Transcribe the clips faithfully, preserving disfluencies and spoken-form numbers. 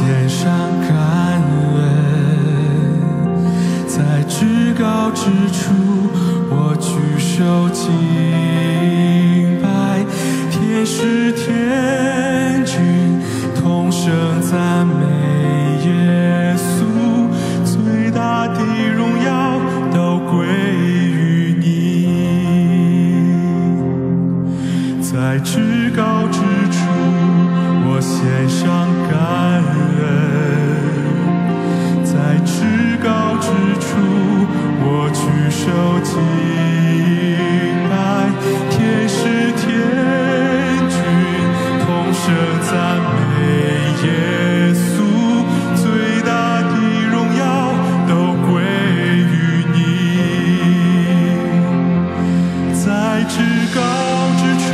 献上感恩，在至高之处，我举手敬拜。天使天君同声赞美耶稣，最大的荣耀都归于你。在至高之处，我献上感恩。在至高之处，我举手敬拜。天使天君同声赞美耶稣，最大的荣耀都归于你。在至高之处，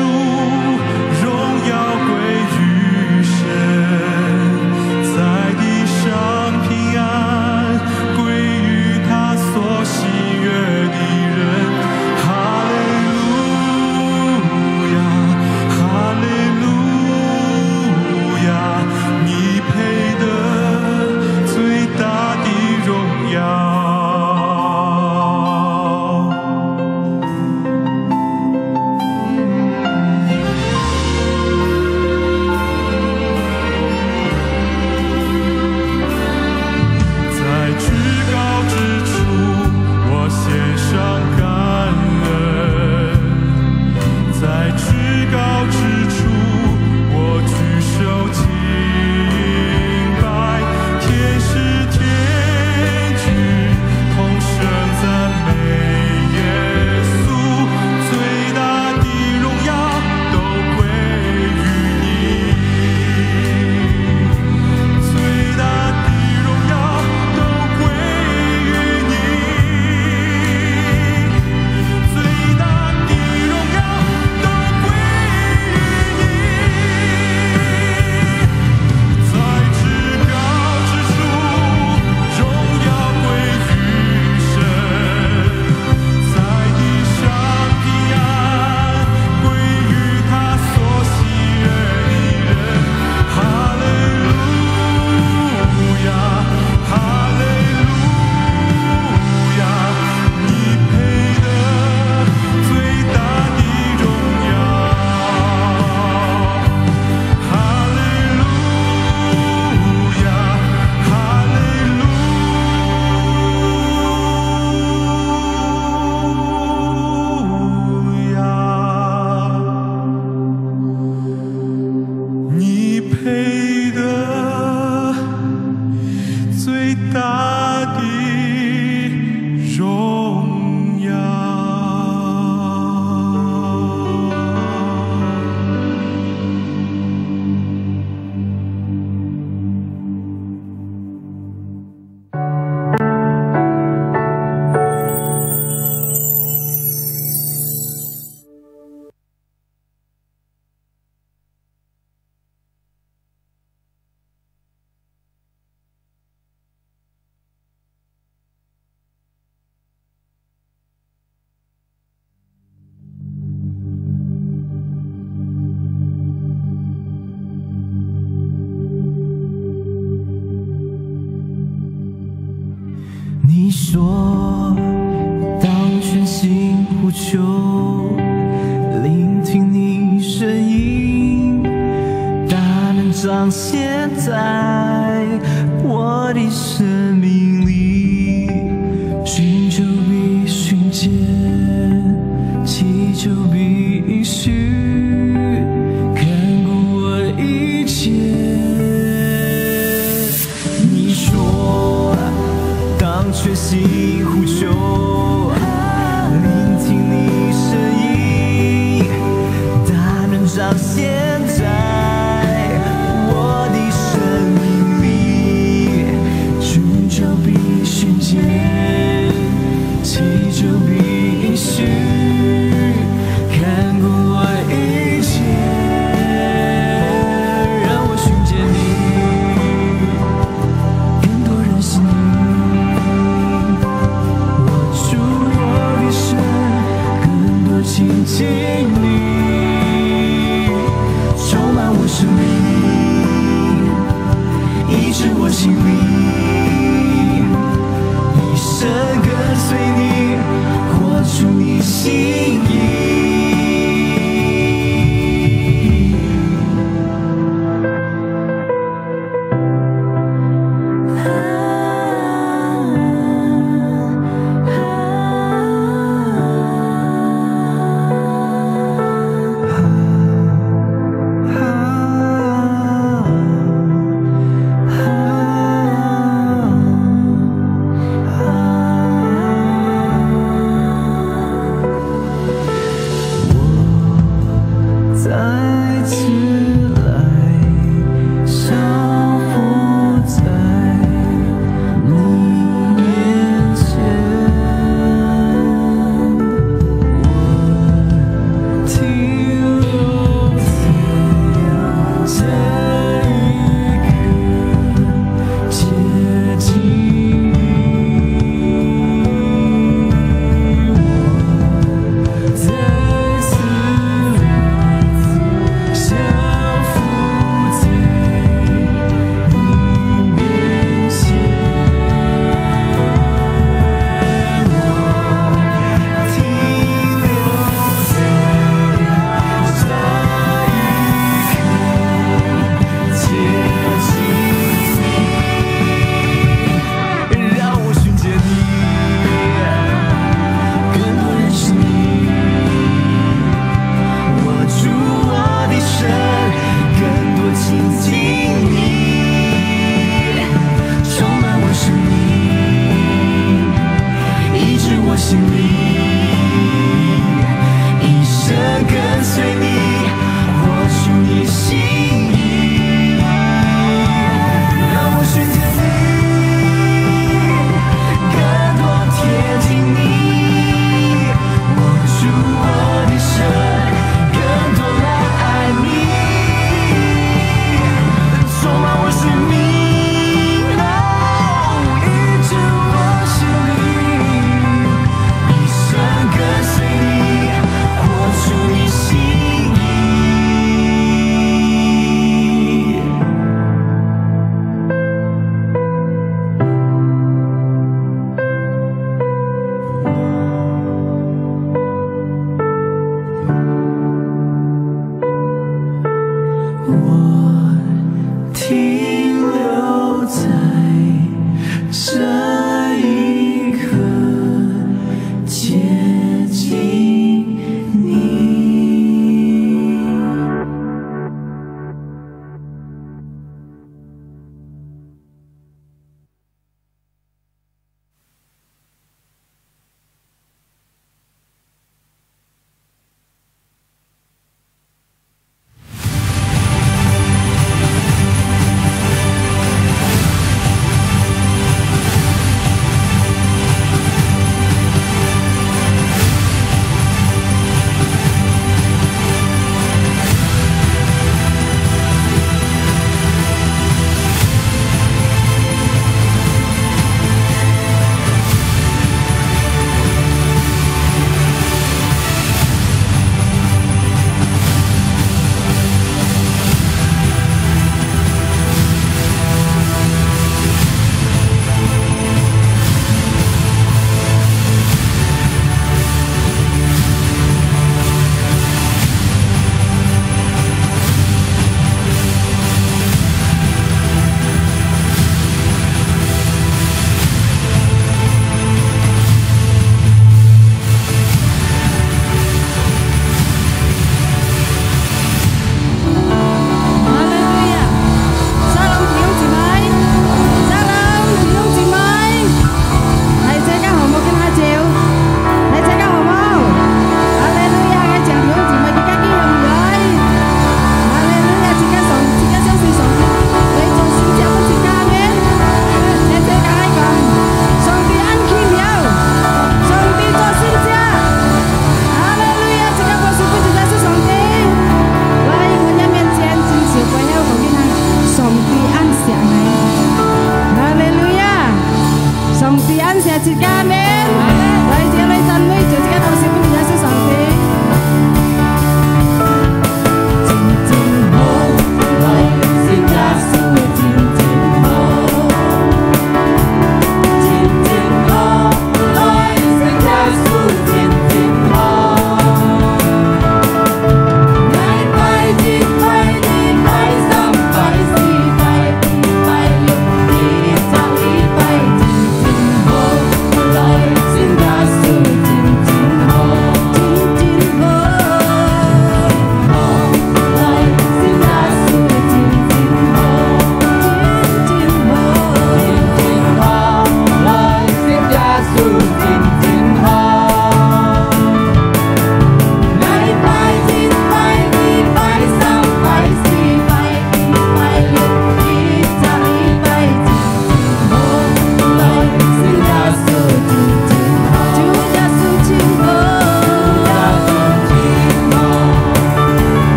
荣耀归于神，在地上平安归于他所喜悦的人。哈利路亚，哈利路亚，你配得最大的荣耀。在至高之处，我献上感恩。在至高之处，我举手敬拜。天使天君同声赞美耶稣，最大的荣耀都归于你，最大的荣耀都归于你。 最大的荣耀都归于你，在至高之处，荣耀归于神，在地上平安归于他所喜悦的人。哈利路亚，哈利路亚。 你配得最大的荣耀。哈利路亚，哈利路亚。 你配得最大的荣耀。你说，当全心呼求，聆听你声音，大能彰显在我的生命里。寻求必寻见，祈求必应许，看顾我一切。 你说，当全心呼求，聆听你声音，大能彰显在我的生命里。寻求必寻见，祈求必应许，看顾我一切。让我寻见你， 更多认识你，握住我的手，更多亲近你。心里，一生跟随你，活出你心意。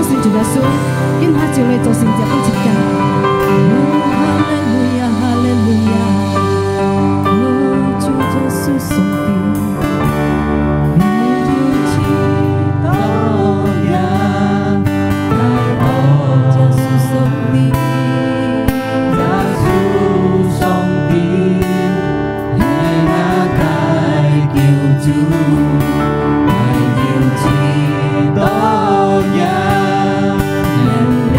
信主耶穌，今下就來做神蹟个實踐。哈利路亞，哈利路亞，哦，主耶穌上帝，你有幾多呀？耶穌上帝，耶穌上帝。 係𠊎个救主，𠊎有幾多樣能力？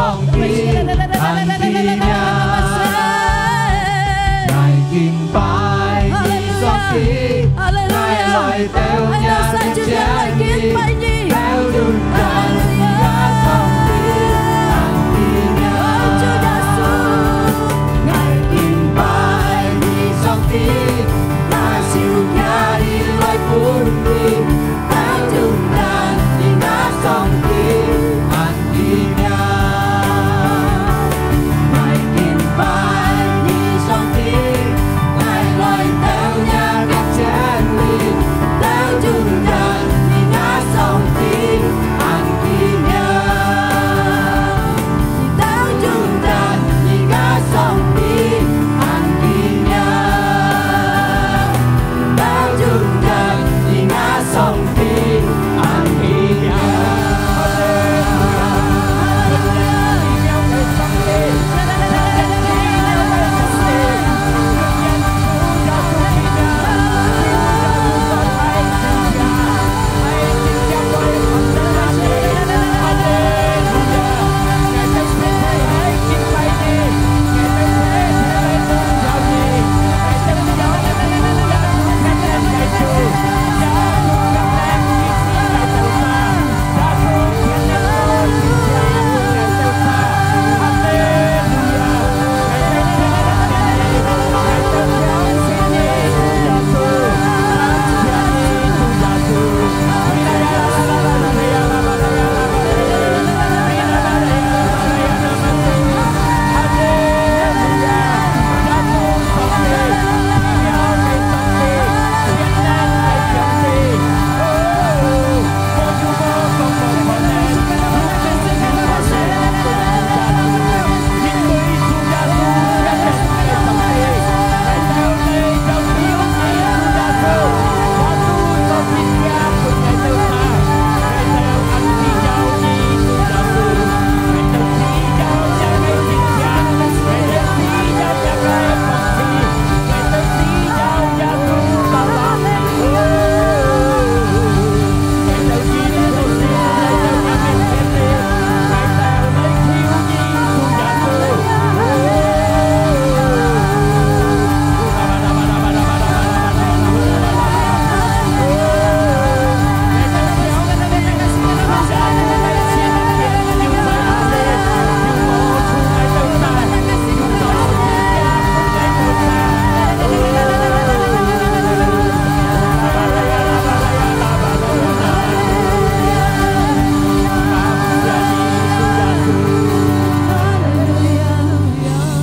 上帝，恁奇妙。𠊎敬拜你，上帝，哈利路亞，哈利路亞。𠊎來到你面前，來敬拜你。表揚你，上帝，恁奇妙。哦，主耶穌。𠊎敬拜你，上帝，𠊎手擎你來分你。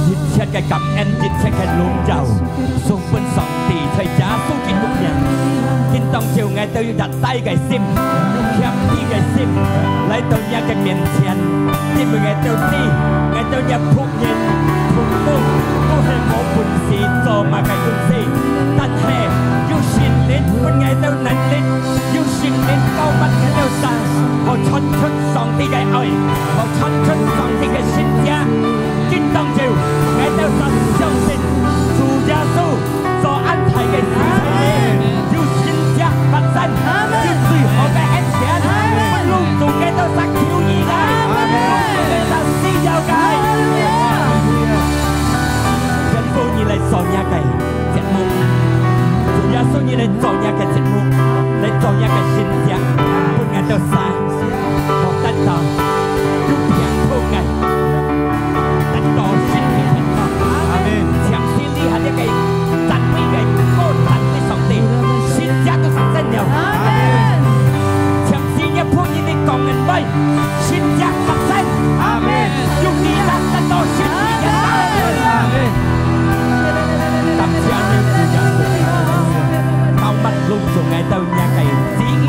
一切个感恩，一切个榮耀，送分上帝，在耶穌基督名。今當晝𠊎兜有 大个心，謙卑个心，來到若个面前，因為𠊎兜知，𠊎兜若僕人、僕工，都係無本事做麼个東西，但係有聖靈分𠊎兜能力，有聖靈膏抹𠊎兜儕，好傳出上帝个愛，好傳出上帝个神蹟。今當晝，𠊎兜儕相信主耶穌 所安排个事情，有神蹟發生，阿門。有最好个恩典，阿門。分攏總𠊎兜儕求你个，阿門。攏總𠊎兜需要个。哈利路亞。天父，你來做若个節目，主耶穌，你來做若个節目，來做若个神蹟，分𠊎兜儕 好得到，有病痛个，得到身體健康。阿門。暫時你還這个讚美个，高讚美上帝，神蹟都發生了。阿門。暫時若僕人你講恩話，神蹟發生。阿門。有醫治得到身體健康。阿門。感謝你，主耶穌。膏抹攏總𠊎兜若个子女。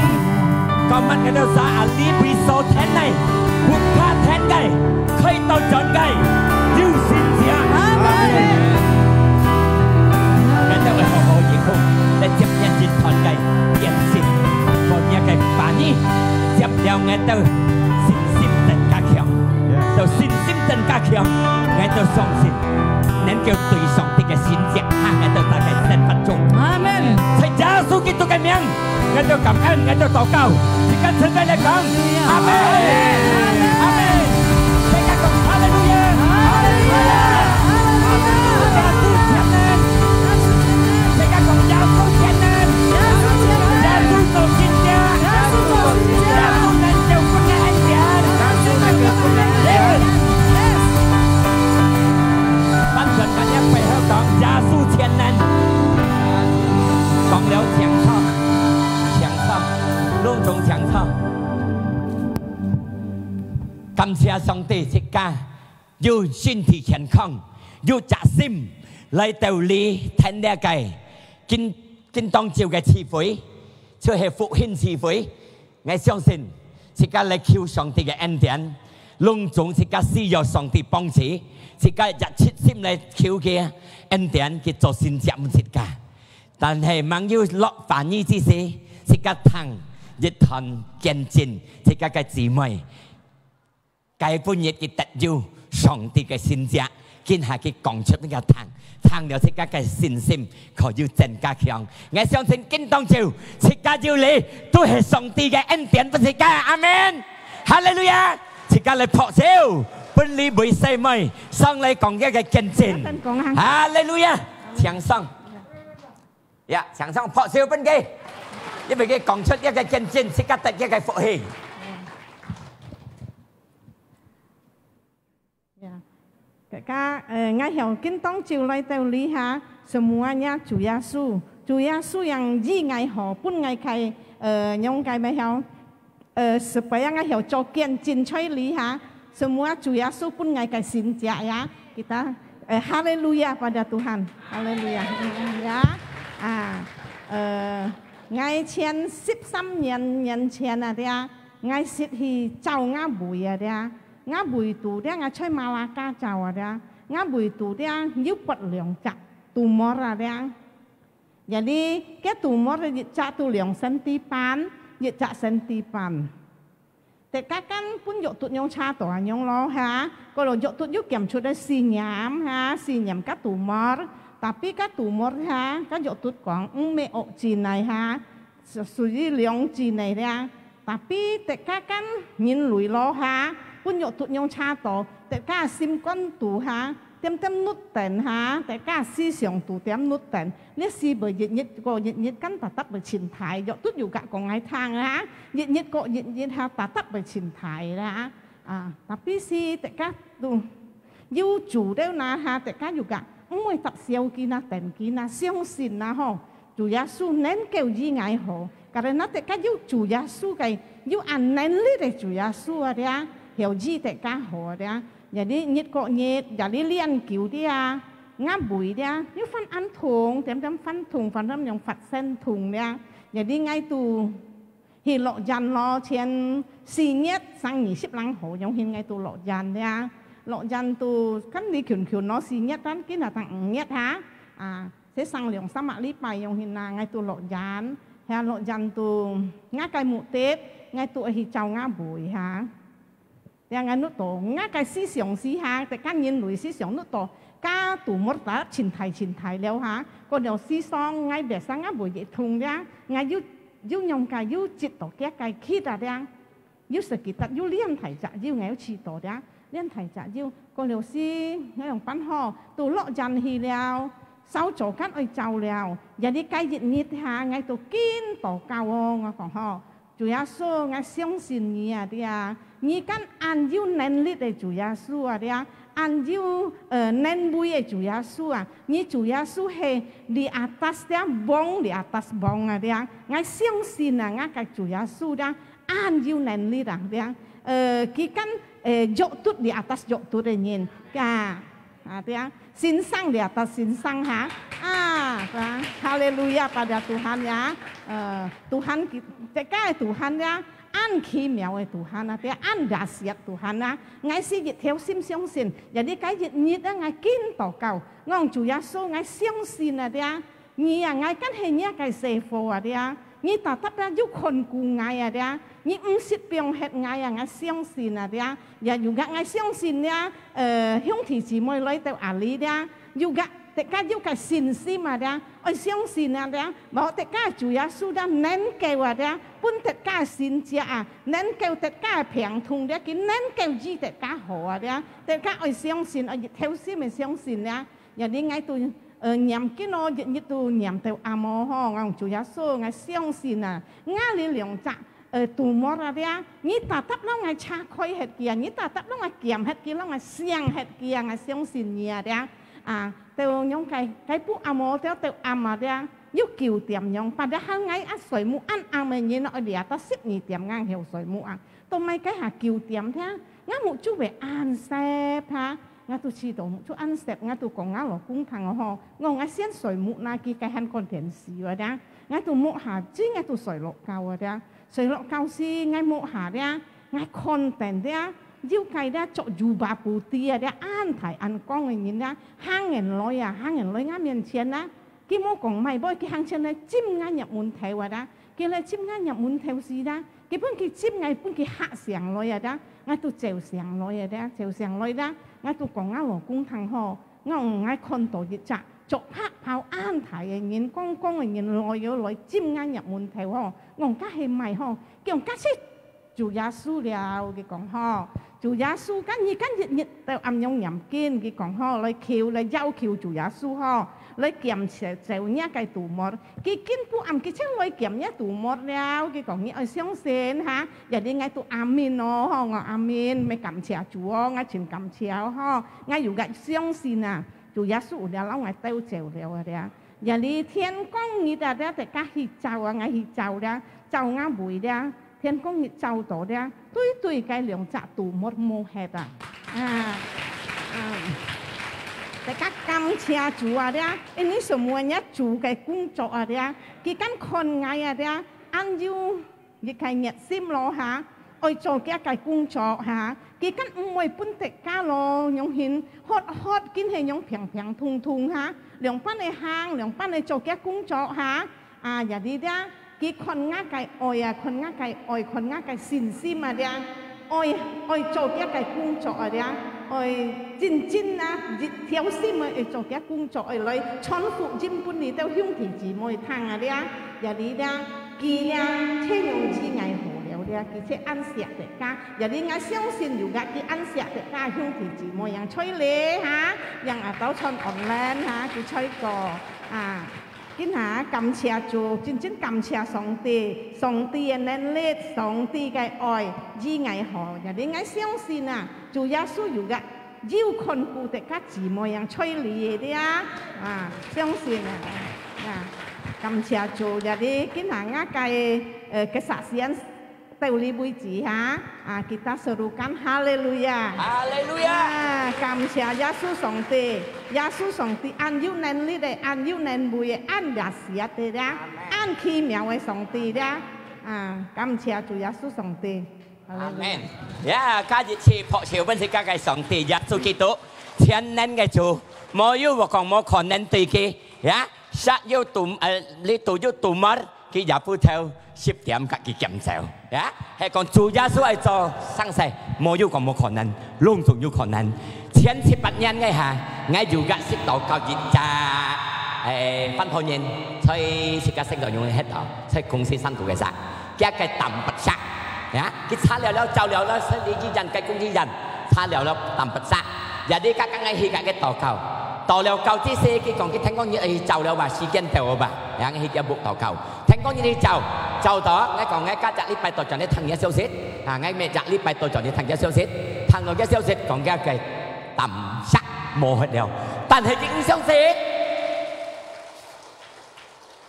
膏抹𠊎兜儕啊，裡背所聽个，屋下聽个，開刀轉个，有神蹟。阿門。𠊎兜愛好好以後，來接見一團个見證，好若个話語，接了𠊎兜信心增加強，到信心增加強，𠊎兜相信，能夠對上帝个神蹟，啊，𠊎兜大家生活中。阿門。在耶穌基督个名， 𠊎兜感恩，𠊎兜禱告，一家親嘴來講，阿門，阿門。大家講，阿上帝自家有身體健康，有隻心來到這聽這个今，今當晝个聚會，就係復興聚會。𠊎相信自家來求上帝个恩典，攏總自家需要上帝幫助，自家一切心來求佢个恩典，佢做神蹟分自家。但係吂有落話語之時，自家聽一段見證，自家个姊妹 該本日佢得有上帝个神蹟，今下佢講出這个聽，聽了自家个信心可以增加強。𠊎相信今當晝，自家有這，都係上帝个恩典分自家。阿門。哈利路亞！自家來拍手，分這位細妹上來講佢个見證。等講啊。哈利路亞！請上。 呀，請上拍手分佢，因為佢講出這个見證，自家得這个福氣。呀，大家，呃，𠊎曉今當晝來到這下，semua-nya主耶穌，主耶穌yang醫𠊎好，分𠊎个，呃，仰个乜曉， 呃，supaya𠊎曉做見證在這下，semua主耶穌分𠊎个神蹟呀。Kita，呃，哈利路亞，pada Tuhan，哈利路亞，嗯，嗯，呀，啊，呃，𠊎前十三年，年前啊，這，𠊎識去找吾妹啊，這，吾妹肚這，𠊎在Malacca找啊，這，吾妹肚這，有發兩隻tumor啊，這。 Jadi，該tumor一隻都兩centi半，一隻centi半。Teka kan pun藥毒樣差到恁樣咯，哈，過了藥毒又檢出來試驗，哈，試驗該tumor，tapi該tumor，哈，該藥毒講，毋係惡症來，哈，屬，屬於良症來了。Tapi teka kan人類咯，哈，pun藥毒樣差到，teka心肝肚，哈， 點點熝等哈，大家思想都點熝等。你死會一日過一日，kan tetap會盡大，藥都有甲講來聽哈，一日過一日哈，tetap會盡大啦。啊，tapi係大家都有主了啦哈，大家有甲毋會搭消佢啦，等佢啦，相信啦吼。 主耶穌能夠醫𠊎好，karena大家有主耶穌个，有恁能力个主耶穌啊，這，曉醫大家好啊，這。Jadi日過日，jadi練久這，吾背這，又還恁痛，點點還痛，還點樣發生痛這。Jadi𠊎都去落院咯，前四月三二十零號，樣形𠊎都落院這。落院都，kan離近近咯，四月，但今下當五月哈，啊， 先生兩三個禮拜樣形啦，𠊎都落院，係啊，落院都，吾个目的，𠊎都愛去找吾妹哈。這𠊎熝到，吾个思想係哈，大家人類思想熝到，該tumor tetap盡大盡大了哈，過了思想，𠊎biasa吾背一痛了，𠊎又，又仰个又接到佢个氣啊了。 有時記得有練大隻腰，𠊎有試到了，練大隻腰，過了時，𠊎樣般吼，都落院去了，燒早間愛走了，也你該一日哈，𠊎都緊禱告哦，𠊎講吼，主耶穌，𠊎相信你啊，對啊，你kan恁有能力个主耶穌啊，對啊，恁有，呃，能力个主耶穌啊，你主耶穌係di atas這王，di atas王啊，對啊，𠊎相信啊，𠊎个主耶穌啊， 恁有能力啊，對啊。呃，佢kan，呃，藥毒di atas藥毒个人，啊，啊，對啊。先生di atas先生哈，啊，對啊。哈利路亞，pada Tuhan ya。呃，Tuhan佢，自家个Tuhan呀，恁奇妙个Tuhan啊，對啊，恁dahsyat Tuhan啊。𠊎係一條心相信，也你該一日啊，𠊎緊禱告，講主耶穌，𠊎相信啊，對啊。 你啊，𠊎kan係若个師傅啊，對啊。你tetap啊，有看顧𠊎啊，對啊。你毋識放忒𠊎啊，𠊎相信啊，對啊。也有个𠊎相信啊，呃，兄弟姊妹來到阿里，對啊。有个，大家有个信心啊，對啊。愛相信啊，對啊。無大家主耶穌啊，能夠啊，對啊。分大家神蹟啊，能夠大家病痛，對啊，佢能夠醫大家好啊，對啊。大家愛相信，愛一條心个相信啊。 也你𠊎都，呃，念經咯，日日都念到暗晡吼，講主耶穌，𠊎相信啊，吾這兩隻，呃，tumor啊，對啊，你tetap摎𠊎拆開忒佢啊，你tetap摎𠊎減忒佢，摎𠊎省忒佢啊，𠊎相信你啊，對啊。啊，到樣該，該晡暗晡，到，到暗啊，對啊，又九點樣，padahal𠊎啊睡目恁暗个人，愛這到十二點正曉睡目啊，都毋係該下九點，對啊。，𠊎目珠會恁澀哈，𠊎都試著目珠恁澀，𠊎都講𠊎老公聽哦吼，𠊎講𠊎先睡目啦，佢該還看電視啊啦，𠊎都目下子，𠊎都睡落覺啊啦，睡落覺時𠊎目下啦，𠊎看等啦，有個啦著jubah putih啊啦，恁大恁光个人啦，行人來啊，行人來𠊎面前啦，佢無講麼个，佢行前來，尖𠊎入門頭啊啦， 佢來尖𠊎入門頭時啦，佢分佢尖𠊎，分佢嚇醒來啊啦，𠊎都走醒來啊啦，走醒來啦，𠊎都講𠊎老公聽吼，𠊎講𠊎看著一隻著白袍恁大个人，光光个人來又來尖𠊎入門頭吼，𠊎講該係麼个吼，佢講該係主耶穌了，佢講吼，主耶穌，該你今日日頭恁樣念經，佢講吼，來求，來要求主耶穌吼，來減少走若个肚目。 佢今晡暗佢正來減若肚目了，佢講你愛相信哈，jadi𠊎都阿們哦，吼，𠊎阿們，乜感謝主哦，𠊎盡感謝哦，吼，𠊎有个相信啊，主耶穌有了摎𠊎兜走了啊了。Jadi天光日啊，了大家去走啊，𠊎去走了，走𠊎位了。 天光日走到了，對對該兩隻肚目無忒啊。啊，啊，大家感謝主啊了，因為什麼呢？主个工作啊了，佢敢看𠊎啊了，恁有一個熱心咯哈，愛做佢个工作哈，佢敢毋會分大家咯，用心，好好，緊係用平平通通哈，兩班个行，兩班个做佢个工作哈。 啊，jadi了，佢看𠊎个愛啊，看𠊎个愛，看𠊎个信心啊了，愛，愛做佢个工作啊了，愛真真啊，一條心啊，愛做佢工作，愛來傳福音分你兜兄弟姊妹聽啊了，jadi了，佢了，切用意𠊎好了了，佢切恁惜大家，jadi𠊎相信有个佢恁惜大家兄弟姊妹，yang在這哈，yang ada在online哈，佢在過啊。 今下感謝主，真真感謝上帝，上帝个能力，上帝个愛，意𠊎好，jadi𠊎相信啊，主耶穌有个，有看顧大家姊妹yang在這个啊，啊，相信啊，啊，感謝主，jadi今下𠊎个，呃，kesaksian到這為止哈。啊，kita serukan haleluya。Haleluya。啊，感謝耶穌上帝，耶穌上帝恁有能力个，恁有能力个，恁dahsyat个啦，恁奇妙个上帝啦。啊，感謝主耶穌上帝。Haleluya。Amen。Ya，今日去拍手分自家个上帝耶穌基督，全能个主，無有我講無可能對佢。Ya， Siak有肚，呃，你肚有肚目，佢也毋會十點甲佢減少。Ya，係講主耶穌愛做生事，無有講無可能，攏總有可能。前七八年个下，𠊎有个識到一隻，誒，傳道人，在自家聖教用个歇到，在公司上班个時，佢个膽不煞，ya，佢查了了，照了了，生理醫院，該公醫院，查了了膽不煞。Jadi，剛剛𠊎去甲佢禱告，禱了告之時，佢講佢聽講你愛走了吧，時間到了吧，ya，𠊎去佢屋禱告。 聽講你走，走到，𠊎講𠊎隔隻禮拜到轉來聽你消息，啊，𠊎每隻禮拜到轉來聽你消息，聽到个消息講佢个膽石無忒了，但係佢毋相信，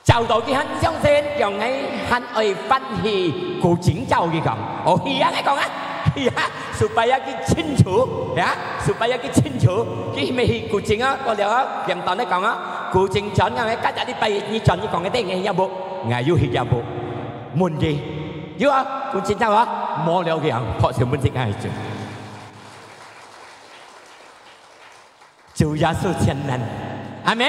走到佢還毋相信，讓𠊎還愛歡喜古井走，佢講，哦，係啊，𠊎講啊，係啊，supaya佢清楚，ya，supaya佢清楚，佢乜係古井啊，到了啊，點到你講啊。 古井轉啊，隔隻禮拜你轉，你講个對，𠊎有無？𠊎有去有無？問佢，有啊，古井走啊，無了佢啊，拍手問自家个主。主耶穌全能，阿門。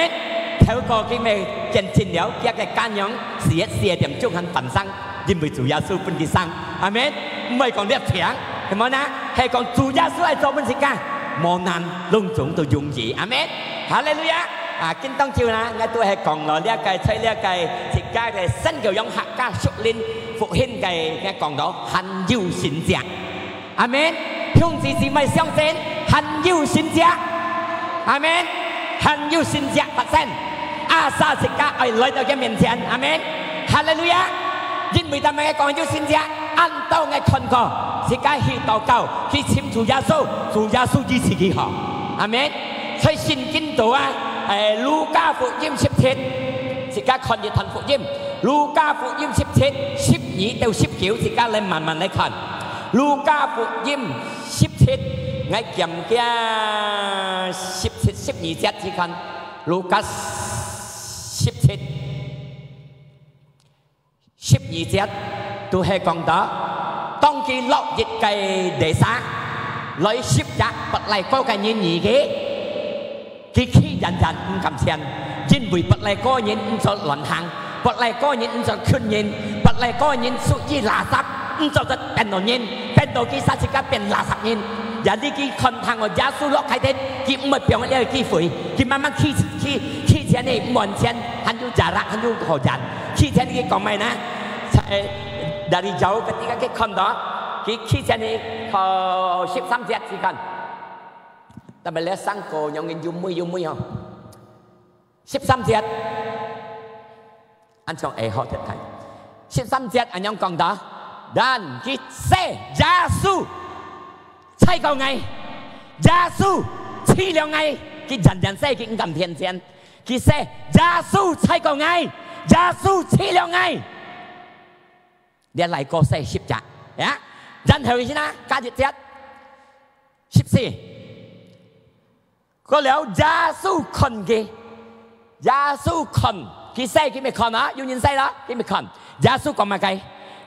透過佢个見證了，佢个家娘四月四點鐘還翻生，因為主耶穌分佢生，阿門。毋係講你平，係無呢？係講主耶穌愛做分自家，無難，攏總都容易，阿門。 哈利路亞！啊，今當晝呢，𠊎都係講到這個，在這個自家个新舊約客家屬靈復興个，个講到還有神蹟。阿門。兄弟姊妹相信還有神蹟。阿門。還有神蹟發生。Asal自家愛來到佢面前。阿門。哈利路亞！因為他們講有神蹟，恁多人看過，自家去禱告，去尋主耶穌，主耶穌醫治佢好。阿門。 在聖經肚啊，誒，路加福音十七，自家看一段福音。路加福音十七，十二到十九，自家來慢慢來看。路加福音十七，𠊎揀个十七、十二節去看，路加十七。 十二節都係講到，當佢落入个泥沙，來十隻發癩哥个人遇佢，佢企遠遠毋敢前，因為發癩哥人毋做亂行，發癩哥人毋做近人，發癩哥人屬於垃圾，毋做得變到人，變到佢煞自家變垃圾人。也你去看聽哦，耶穌落海天，佢毋會放這个機會，佢慢慢企，企，企前呢，門前還有jarak，還有好遠。 去前佢講麼个呢？在，dari jauh ketika佢看到，佢去前佢，呃，十三節去看。Tapi lihat sangko yang有尾有尾哦。十三節，恁樣會好聽。十三節恁樣講到，dan佢say耶穌在講𠊎，耶穌治療𠊎，佢漸漸say佢毋敢天天。 佢say，耶穌在講𠊎，耶穌治療𠊎。這癩哥say十隻，呀，然後佢先啊，加一節，十四。過了，耶穌看佢，耶穌看，佢say，佢乜看啊，有人say啦，佢乜看。耶穌講麼个？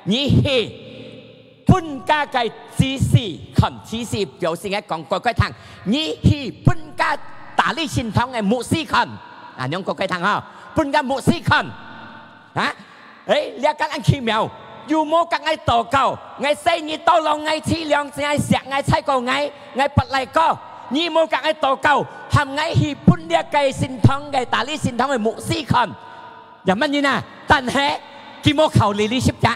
你去 分該个祭司看，祭司表示个講乖乖聽，你去分該大利信堂个牧師看，啊，用乖乖聽吼，分該牧師看，啊，誒，這个恁奇妙，又無甲𠊎禱告，𠊎say你tolong𠊎，治療𠊎，惜𠊎，在過𠊎，𠊎發癩哥，你無甲𠊎禱告，喊𠊎去分這个信堂个大利信堂个牧師看。 也問人啊，但係佢無考慮你十隻，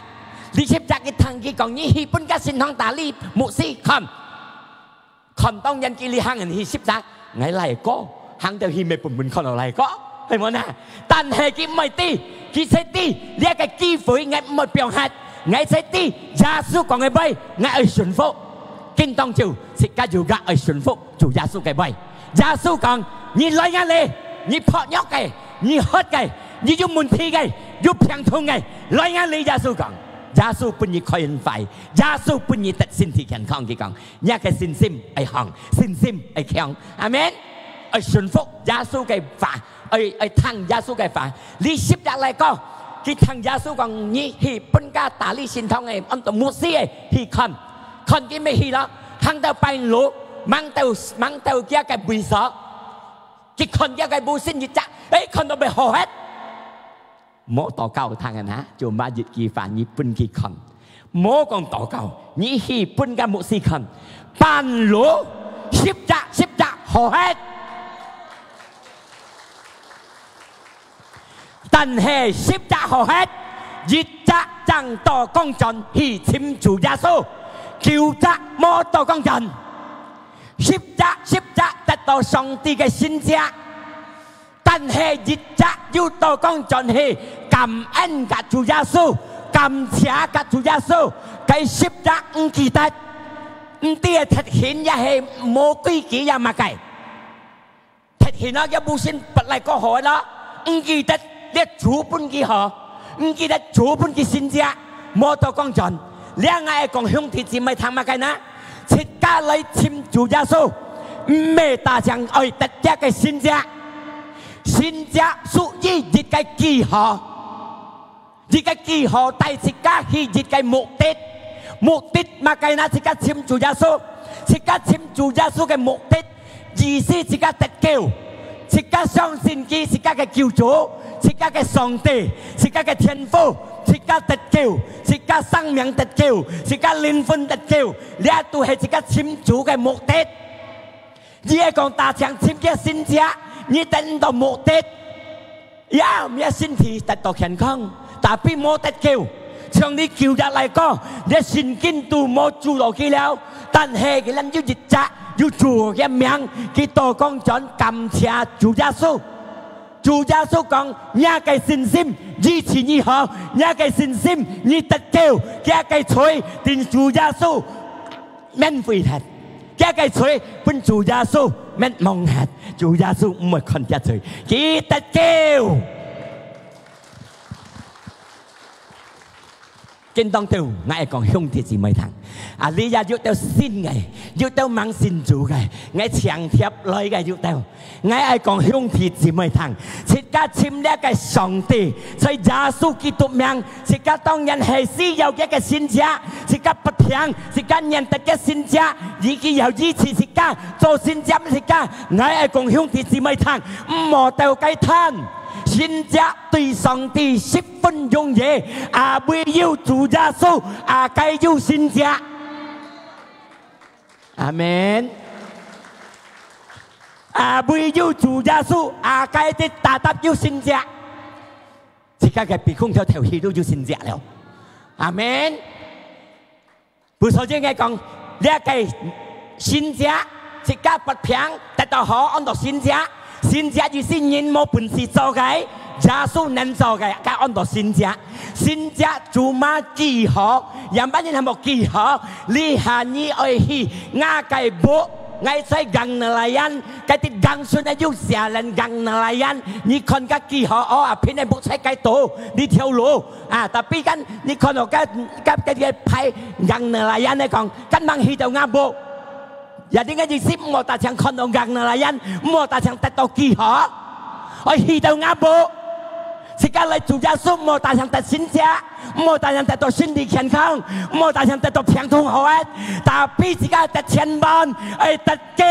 你十隻佢聽佢講，你去分該信堂大利牧師看，看當然佢哩行人去十隻，𠊎癩哥，行到去乜分分看到癩哥，係無呢？但係佢毋會知，佢只知這个機會𠊎毋會放忒，𠊎只知耶穌講个話，𠊎愛順服，今當晝自家有个愛順服主耶穌个話。 耶穌講：「你來𠊎哩，你薄弱个，你渴个，你有問題个，有病痛个，來𠊎哩。」耶穌講，耶穌分你開恩快，耶穌分你得身體健康。佢講，若个信心愛強，信心愛強。阿門。愛順服耶穌个話，愛，愛聽耶穌个話。你十隻來講，佢聽耶穌講，你去分該大利信堂个，安到牧師个去看，看佢乜去咯，行到半路，吂到，吂到佢个位所。 佢看佢个無信一隻，誒，看到乜好忒。無禱告，聽人啊，就罵一句話，你分佢看。無講禱告，你去分該牧師看。半路，十隻，十隻好忒。但係十隻好忒，一隻正倒轉去尋主耶穌，九隻無倒轉。 十隻，十隻得到上帝个神蹟，但係一隻又倒轉轉去感恩甲主耶穌，感謝甲主耶穌。該十隻毋記得，毋知个忒興也係無規矩也麼个。忒興啊，也無信，本來過好个咯，毋記得這主分佢好，毋記得主分佢神蹟，無倒轉轉。這𠊎講兄弟姊妹聽麼个呢？ 自家來尋主耶穌，毋係單淨愛得著个神蹟。神蹟屬於一个記號，一个記號帶自家去一个目的。目的麼个呢？自家尋主耶穌，自家尋主耶穌个目的，意思自家得救。 自家相信佢，自家个救主，自家个上帝，自家个天父，自家得救，自家生命得救，自家靈魂得救，這都係自家尋主个目的。你係講單淨尋个神蹟，你得毋到目的，也毋係身體得到健康，tapi無得救。像你舊日來講，你聖經都無注落去了，但係佢人有一隻 有主个名，佢倒轉轉感謝主耶穌。主耶穌講：「若个信心醫治你好，若个信心你得救。」佢个罪，定主耶穌免費忒，佢个罪分主耶穌免忘忒，主耶穌毋會看佢罪，佢得救。今當中，𠊎愛講兄弟姊妹聽，啊，這也有兜新个，有兜吂信主个，𠊎請帖來个有兜。 𠊎愛講兄弟姊妹聽，自家尋這个上帝，在耶穌基督名，自家當然係需要佢个神蹟，自家發病，自家認得佢神蹟，佢有醫治自家，做神蹟自家。𠊎愛講兄弟姊妹聽，毋好鬥雞蛋，神蹟對上帝十分容易，啊，唯有主耶穌，啊，該有神蹟。 阿門。啊，唯有主耶穌，啊，該得大大有神蹟。自家个鼻空調透氣都有神蹟了。阿門。故所以𠊎講，這个神蹟，自家發病，得到好，安到神蹟。神蹟意思人無本事做个，耶穌能做个，該安到神蹟。 神蹟cuma記號，樣般人還無記號。這下你愛去，𠊎个屋，𠊎在Gang Nelayan，該地Gang Sungai有寫人Gang Nelayan，你看該記號，哦，啊，偏个屋在該度，這條路，啊，tapi kan，你看到該，該，該个牌Gang Nelayan个講，kan吂去到吾屋。 也應該意思，毋好單淨看到Gang Nelayan，毋好單淨得到記號，愛去到吾屋。自家來主耶穌，毋好單淨得神蹟，毋好單淨得到身體健康，毋好單淨得到病痛好个，tapi自家得千萬，愛得救，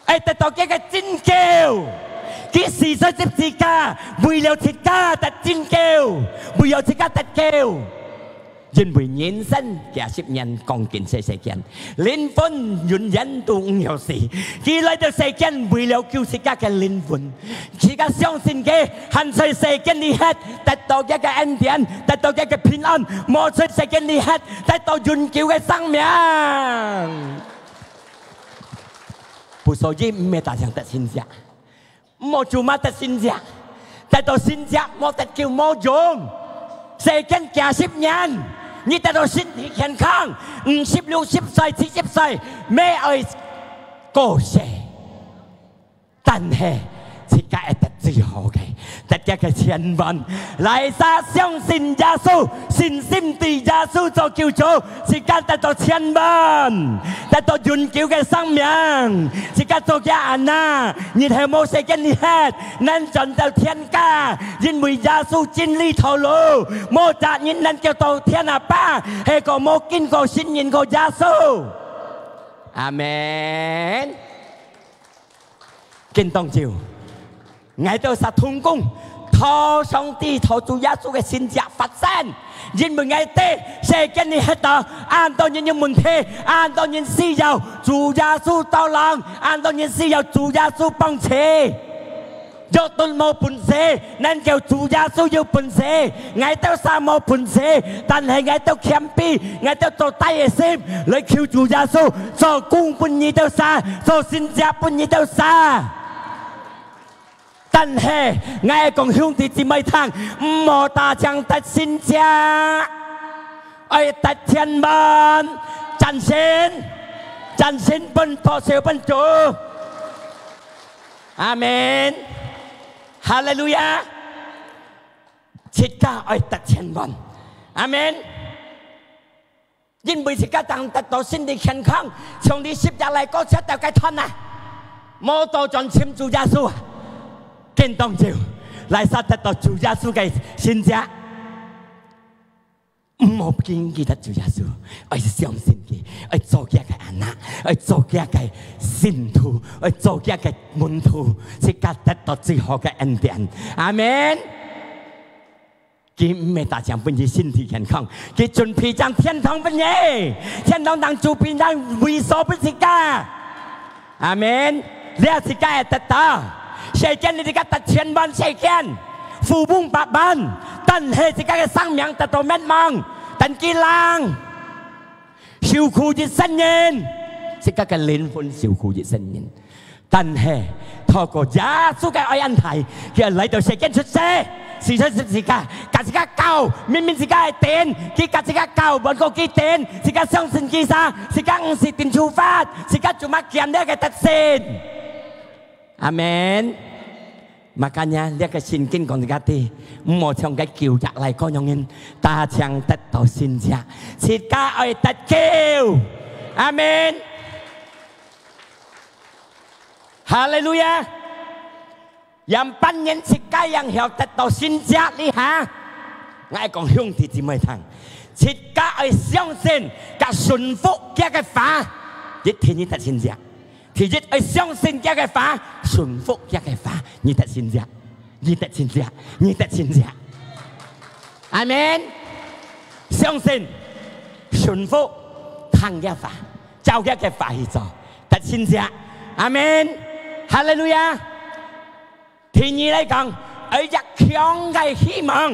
愛得到佢个拯救。佢死在十字架，為了自家得拯救，為了自家得救。 因為人生幾十年光景在世間，靈魂永遠都毋會死。佢來到世間，為了救自家个靈魂。自家相信佢，還在世間裡歇，得到佢个恩典，得到佢个平安，無在世間裡歇，得到永久个生命。故所以毋係單淨得神蹟。 無cuma得神蹟，得到神蹟無得救無用。世間幾十年，你得到身體健康，五十、六十歲、七十歲，乜愛過世。但係，自家會得最好个，得佢个千萬。哪儕相信耶穌，信心對耶穌做救主， 自家得到千萬，得到永久个生命。自家做佢个anak，日後無世間裡歇，能轉到天家，因為耶穌真理道路，無隻人能夠到天阿爸，係講無經過聖人个耶穌。阿門。 今當晝，𠊎兜儕同工，討上帝、討主耶穌个神蹟發生，因為𠊎兜世間裡歇到，恁多人有問題，恁多人需要主耶穌tolong，恁多人需要主耶穌幫助。約頓無本事，能夠主耶穌有本事。𠊎兜儕無本事，但係𠊎兜謙卑，𠊎兜做大个心來求主耶穌，做工分你兜儕，做神蹟分你兜儕。 但係，𠊎愛講兄弟姊妹聽，毋好單淨得神蹟，愛得千萬，讚成，讚成分，拍手分主。阿門。哈利路亞。自家愛得千萬。阿門。 因為自家當得到身體健康，從你十一來過七到該段啊，無倒轉尋主耶穌啊，今當晝，哪儕得到主耶穌个神蹟，毋好驚佢得主耶穌，愛相信佢，愛做佢个anak，愛做佢个信徒，愛做佢个門徒，自家得到最好个恩典。阿門。 佢毋係單淨分你身體健康，佢準備將天堂分你。天堂當準備將位所分自家。阿門。這自家會得到。世間裡自家得千萬世間，富翁百萬，但係自家个生命得到滅亡，等佢冷。 受苦一生人，自家个靈魂受苦一生人。但係，透過耶穌个愛恁大，佢來到世間出世，死在十字架，甲自家搞，明明自家係頂，佢甲自家搞，換過佢頂，自家相信佢啥，自家毋使定處罰，自家做麼个這个得勝。阿門。Makanya，這个聖經講自家知，毋好像該舊約來个樣人，單淨得到神蹟，自家愛得救。阿門。哈利路亞！樣般人自家樣曉得到神蹟哩哈。𠊎講兄弟姊妹聽，自家愛相信，佮順服佢个話，一定你得神蹟。 第一，愛相信佢个話，順服佢个話，你得神蹟，你得神蹟，你得神蹟。阿門。相信，順服，聽佢話，照佢个話去做，得神蹟。阿門。哈利路亞。 第二來講，愛一強个希望，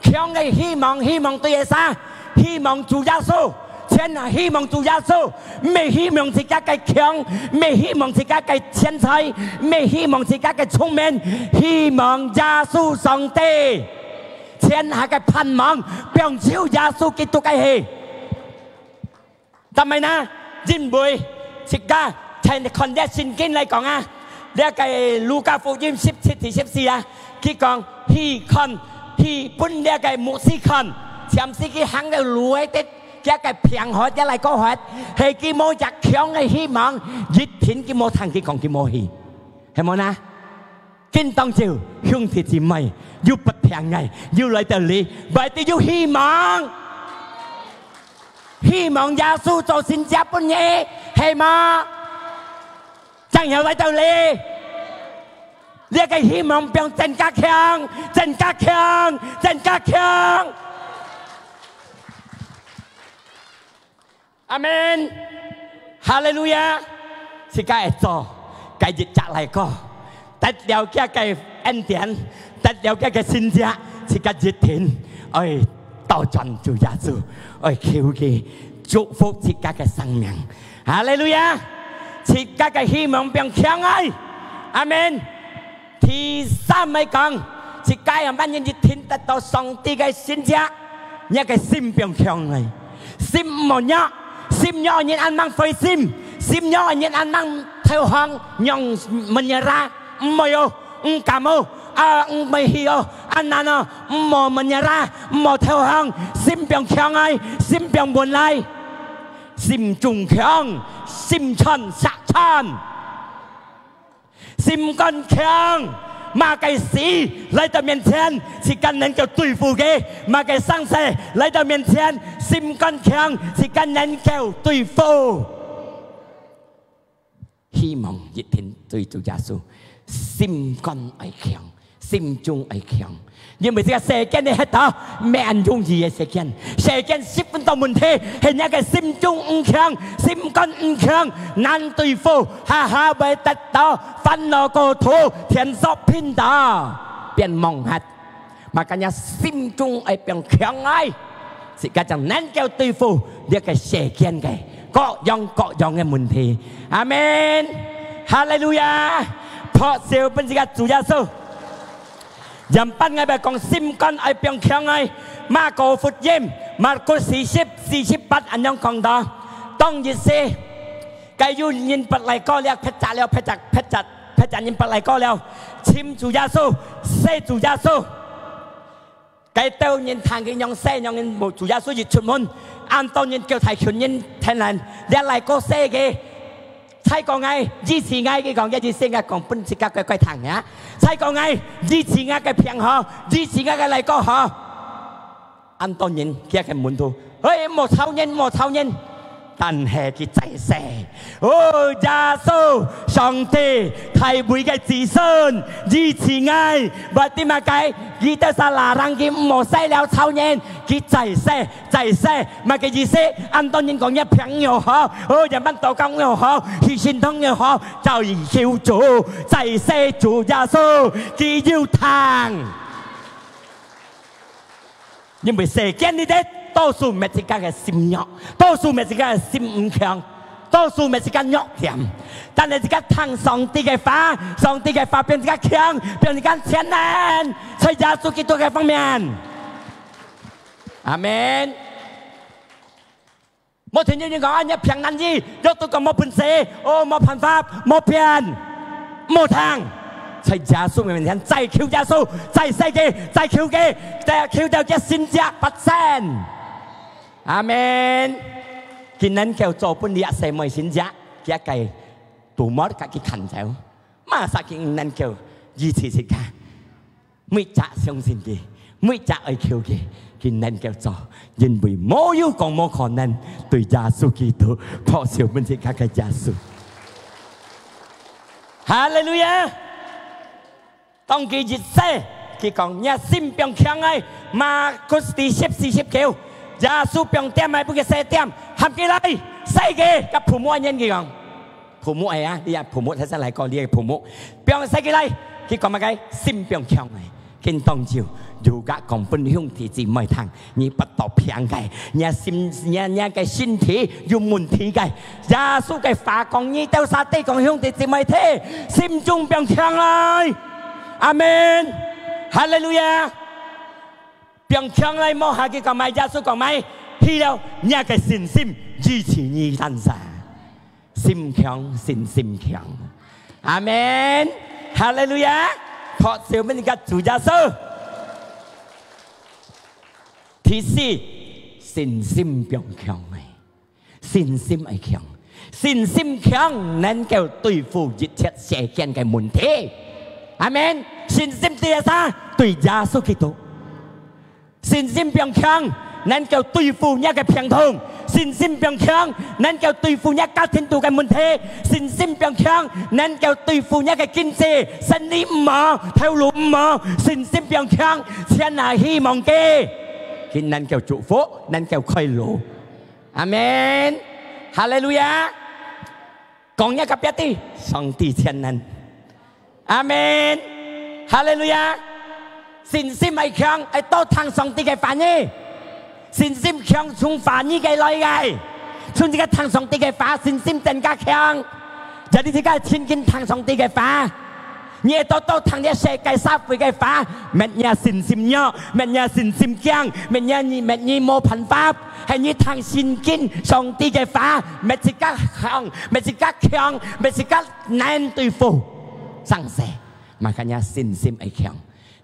強个希望，希望對个啥？希望主耶穌，全下希望主耶穌，毋係希望自家个強，毋係希望自家个錢財，毋係希望自家个聰明，希望耶穌上帝，全下个盼望，放手耶穌基督个去。 但係呢，因為自家看，看這聖經來講啊，這个路加福音十七第十四啊，佢講去看，去分這个牧師看，暫時佢行到路个，佢个病好，佢來過好，係佢無一強个希望，一定佢無聽佢講，佢無去，係無呢？ 今當晝，兄弟姊妹，有發病个，有來到這，為著有希望。希望耶穌做神蹟分你，係無？正有來到這，這个希望變增加強，增加強，增加強。阿門。哈利路亞！自家會做，該日子來過，得了佢个恩典，得了佢个神蹟，自家一定愛倒轉主耶穌，愛求佢祝福自家个生命。哈利路亞！自家个希望變強哎！阿門。 第三來講，自家樣般人一定得到上帝个神蹟，若个心變強來。心毋好弱，心弱人恁樣灰心，心弱人恁樣投降，讓menyerah，毋好哦，毋敢哦，啊，毋會去哦，恁難哦，毋好menyerah，毋好投降，心變強來，心變穩來，心中強，心穿石穿。 心肝強，麼个事來到面前，自家能夠對付佢；麼个生死來到面前，心肝強，自家能夠對付。希望一定對主耶穌，心肝愛強，心中愛強。 因為這个世間个歇到，毋係恁容易个世間。世間十分多問題，係若个心中毋強，心肝毋強，難對付，下下會得到煩惱過頭，天索偏到，變忙核。Makanya心中愛變強來，自家正能夠對付這个世間个各樣各樣个問題。阿門。哈利路亞。拍手分自家主耶穌。 樣般𠊎愛講心肝愛變強來。馬可福音，Markus四十四十八恁樣講到，當日時，該有人捌來過了，撇責了，撇責，撇責，撇責人捌來過了，尋主耶穌，洗主耶穌。該兜人聽佢樣洗，樣人無主耶穌一出門，恁多人叫大群人聽人，這來過洗个。 再講𠊎，醫治𠊎，佢講，這醫治𠊎講分自家乖乖聽啊。再講𠊎，醫治𠊎个病好，醫治𠊎个來過好。恁多人，佢个門徒，哎，莫吵人，莫吵人。但係佢再洗，哦，耶穌，上帝，大衛个子孫，醫治𠊎，berarti麼个？佢兜儕larang佢莫洗了吵人，佢再洗， 再洗，麼个意思？恁多人講若病又好，哦，若滿禱告又好，去聖堂又好，照佢求主，再洗主耶穌，佢有聽。因為世間裡底，多數乜自家个心弱，多數乜自家个心毋強，多數乜自家弱點。但係自家聽上帝个話，上帝个話變自家強，變自家全能，在耶穌基督个方面。 阿門。莫聽有人講，啊，你病難醫，又都講無本事，哦，無辦法，無變，莫聽。在耶穌面前，再求耶穌，再世界，再求佢，再求到佢神蹟發生。阿門。佢能夠做分這細妹神蹟，佢个肚毛甲佢牽走，麼儕佢能夠醫治自家。每隻相信佢，每隻愛求佢，佢能夠做，因為無有講無可能，對耶穌基督，拍手分自家个耶穌。哈利路亞！當佢一世，佢講：「若心放強个，」Markus四十四十九，耶穌放點个，分佢洗點，合起來，洗佢，甲父母恁樣佢講。父母个啊，你啊父母，大聲來講，你个父母，放洗起來，佢講麼个？心放強个。 今當晝，又甲講分兄弟姊妹聽，你腹肚病个，你个心，你，你个身體有問題个。耶穌个話講，你兜儕對講兄弟姊妹聽，心中放強來。阿門。哈利路亞。放強來，無下去講麼？耶穌講麼？去了，你个信心支持你單儕。 心強，信心強。阿門。哈利路亞。拍手分你个主耶穌。第四，信心放強个，信心愛強，信心強能夠對付一切世間个問題。阿門。信心對个啥？對耶穌基督。 信心放強，能夠對付你个病痛；信心放強，能夠對付你家庭肚个問題；信心放強，能夠對付你个經濟，生理毋好，頭路毋好。信心放強，全下希望佢，佢能夠祝福，能夠開路。阿門。哈利路亞。 講若隔壁知，上帝全能。阿門。哈利路亞。信心愛強，愛多聽上帝个話語。信心強，從話語个來个。從這个聽上帝个話，信心增加強。Jadi自家親近聽上帝个話。 你愛多多聽這世界社會个話，搣若信心弱，搣若信心驚，搣若你，搣你無辦法，係你聽聖經上帝个話，搣自家強，搣自家強，搣自家難對付。上世，makanya信心愛強。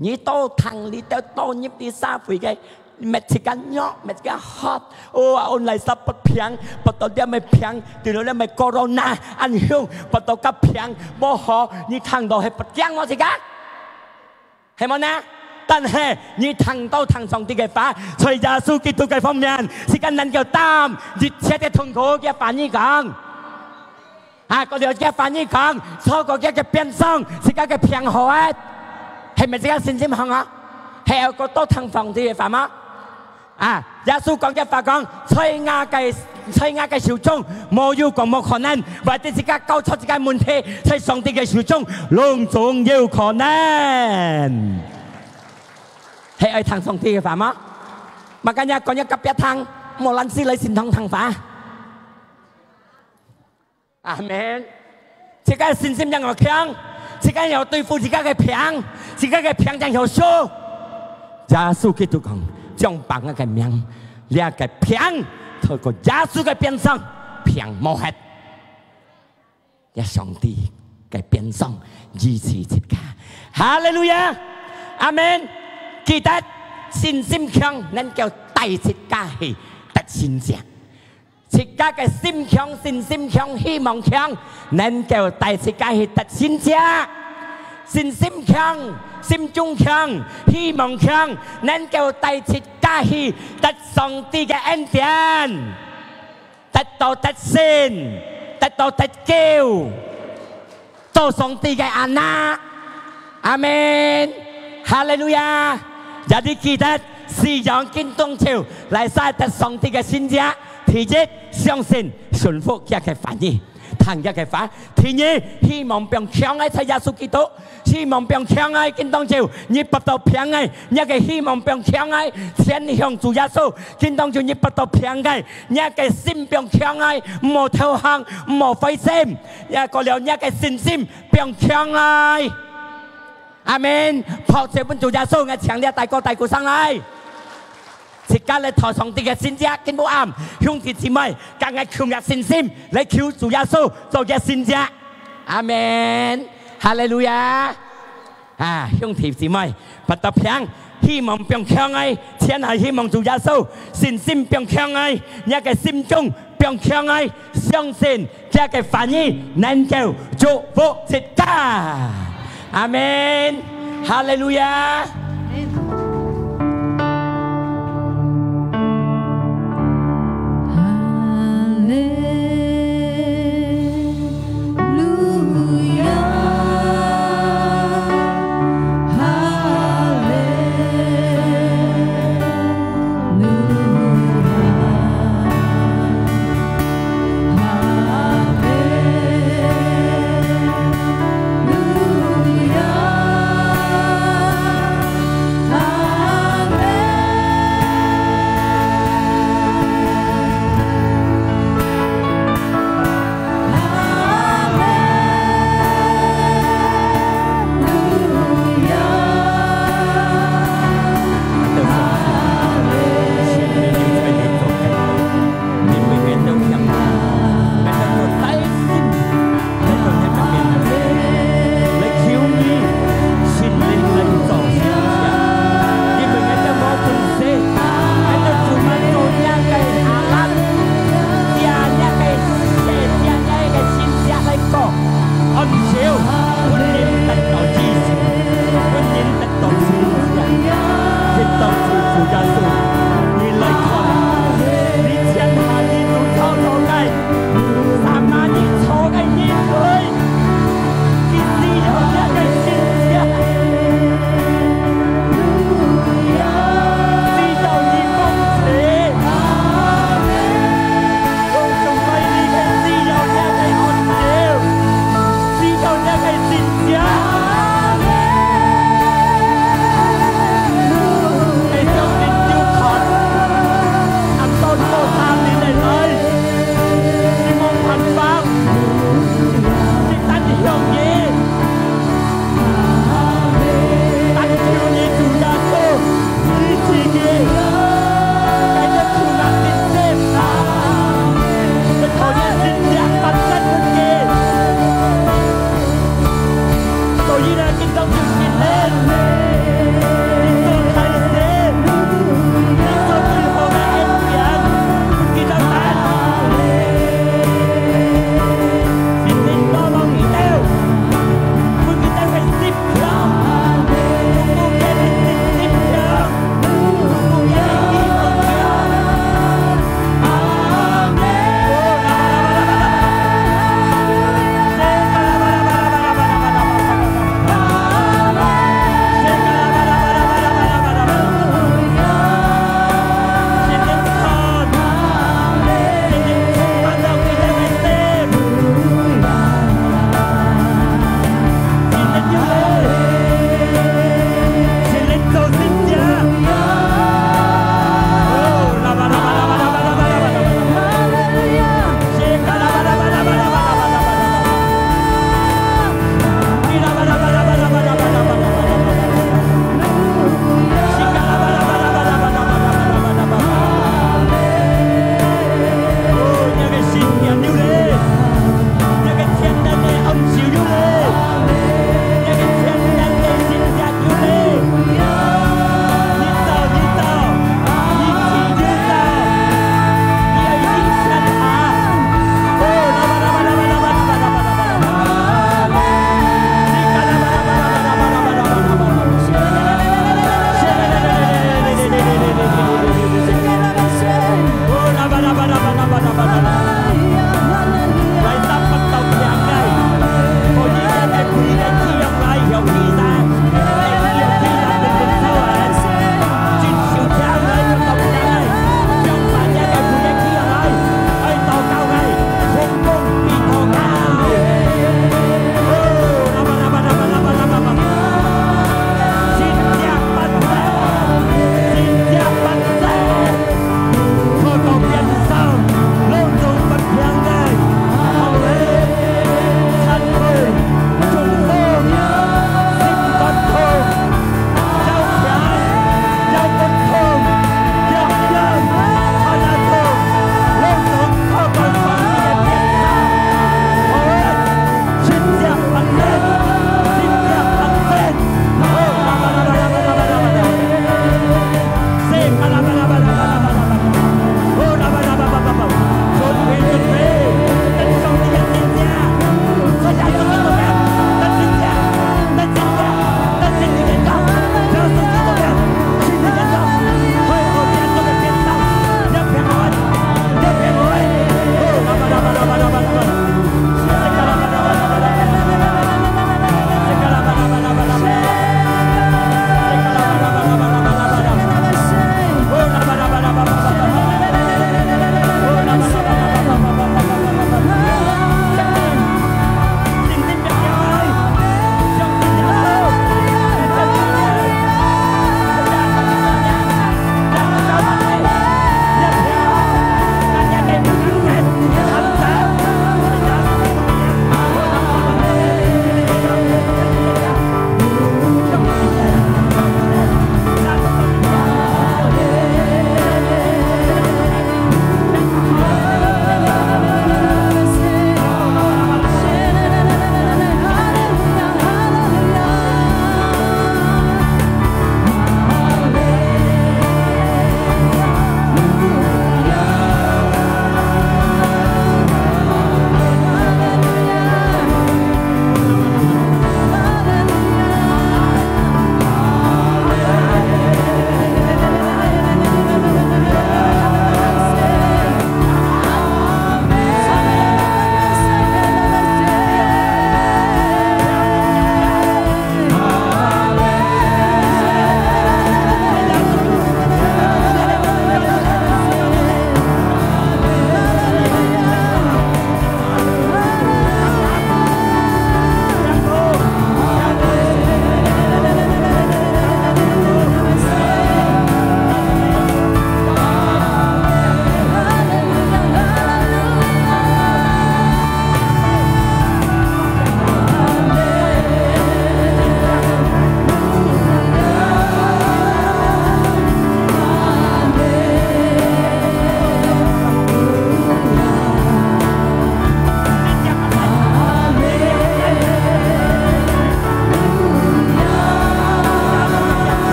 你多聽，你兜多入這社會个 搣自家弱，搣自家渴。哦，啊，online sắp發病，發到點个病，對了點个corona，恁凶，發到甲病，無好，你聽到係發驚無自家？係無呢？但係你聽到聽上帝个話，在耶穌基督个方面，自家能夠擔一切个痛苦，佢話你講。 啊，過了佢話你講，透過佢个鞭傷，自家个病好啊。係毋係自家信心強啊？係愛過多聽上帝个話嗎？啊，耶穌講个話講，在𠊎个，在𠊎个手中，無有講無可能，或者自家交出自家問題，在上帝个手中，攏總有可能。係愛聽上帝个話嗎？Makanya講若隔壁聽，無懶尸來聖堂聽話。 阿門。自家信心仰會強，自家愛對付自家个病，自家个病仰會輸。耶穌基督講，將把𠊎个命，這个病，透過耶穌个鞭傷，病無忒。這上帝个鞭傷，醫治自家。哈利路亞！阿門！記得，信心強，能夠帶自家去得勝者。 自家个心強、信心強、希望強，能夠帶自家去得勝者。信心強、心中強、希望強，能夠帶自家去得上帝个恩典，得到得勝，得到得救。 做上帝个anak。阿門。哈利路亞。Jadi記得，四樣今當晝來使得上帝个神蹟。第一，相信順服佢个話語，聽佢个話。第二，希望放強个在耶穌基督，希望放強个今當晝，你發到病个，你个希望放強个，全向主耶穌。今當晝你發到病个，你个心放強个，毋好投降，毋好灰心。 也過了若个信心放強來。阿門。拍手分主耶穌，𠊎請這大哥大姑上來。自家來討上帝个神蹟，今晡暗，兄弟姊妹，跟𠊎共下信心，來求主耶穌做个神蹟。阿門。哈利路亞。啊，兄弟姊妹，不得病，希望放強个，親愛希望主耶穌，信心放強个，若个心中放強个，相信這个話語能夠祝福自家。阿門。哈利路亞。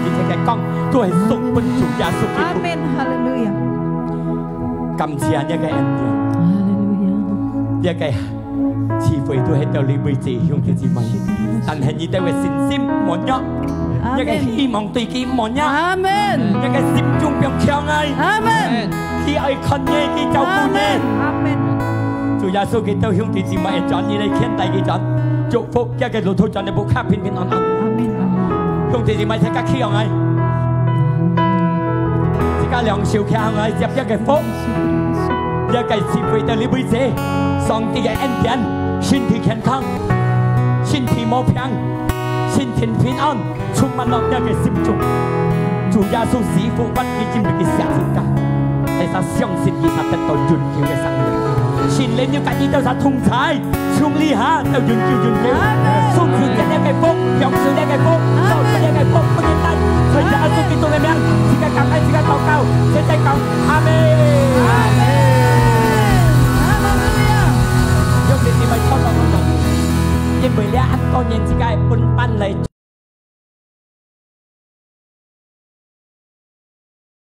个光，都係送分主耶穌基督。阿門，哈利路亞。感謝你个恩典，哈利路亞。你个智慧都係到你位置，兄弟姊妹。但係你兜个信心無弱，阿門。你个希望對佢無弱，阿門。你个心中放強哎，阿門。佢愛看你，佢照顧你。阿門，阿門。主耶穌基督，兄弟姊妹，轉你來牽帶佢轉，祝福佢个路途轉你屋下平平安安。阿門，阿門。兄弟姊妹，大家企起來，自家兩手企起來，接這个福，這个是為著你位置，上帝个恩典，身體健康，身體無病，身體平安，充滿了你个心中。主耶穌死復活，佢因為佢十字架，大家相信佢就得到永久个生命。聖靈有佮你兜儕同在。 從這下到永久永久。阿門。從此這个福，享受這个福，阿門。到這个福，不單單在耶穌基督个名，自家感恩，自家禱告，現在講阿門。阿門。哈利路亞。兄弟姊妹，禱告，禱告。因為這恁多年自家分班來